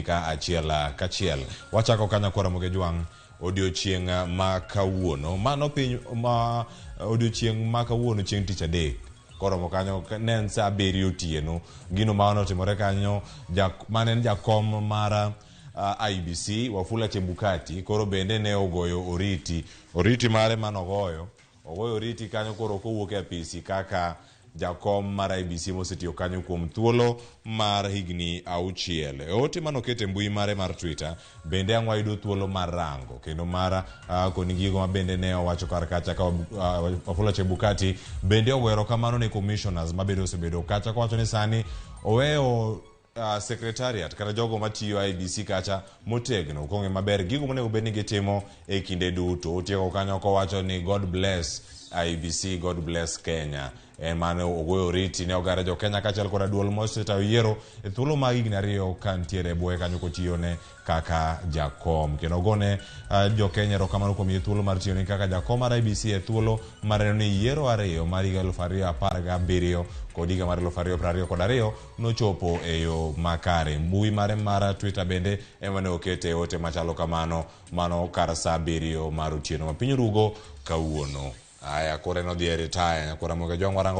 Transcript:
ka achiel kachiel. Wachako kanyo kwara Moge Jwang' odiochieng' ma kawuono. Mano piny ma odiochieng' ma kawuono chieng' tich adek. Koromo kanyo ne en saa abiriyo otieno. Gino ma notimore kanyo mane en jakom mar IEBC Wafula Chebukati koro bende ne ogoyo oriti. Oriti mare manogoyo Ogoyo oriti kanyo koro kowuok e apisi kaka jakom mar IEBC mosetiyo kanyo kuom thuolo mar higni auchiel. E ote mane oketo e mbui mare mar Twitter, bende ang' wayudo thuolo mar rango kendo mar uh, koni gigo ma bende ne owacho kar kacha ka uh, Wafula Chebukati bende ogoyo erokamano ne commissioners ma bende osebedo kacha kowacho ni sani oweyo uh, secretariat kata jogo matiyo IEBC kacha motegno kong'e maber gigo monego bed ni gitimo e kinde duto. Otieko kanyo kowacho ni God bless IEBC, God bless Kenya. En mane ogoyo oriti ne oganda jo Kenya kaachiel koda duol mosetayo yiero e thuolo mag higni ariyo ka ntiere e bwoye kanyo kotiyone kaka jakom. Kendo ogone uh, jo Kenya erokamano kuom miye thuolo mar tiyone kaka jakom mar IEBC e thuolo mar neno ni yiero ariyo mar higa 2017 kod higa mar 2022 nochopo e yo makare. Mbui mare mar Twitter bende ema ne okete ote machalo kamano mano kar saa abiriyo mar otieno ma piny rugo kawuono. Aya, koro en odhi e retire. Nyakwar Ramogi Ojwang' warango.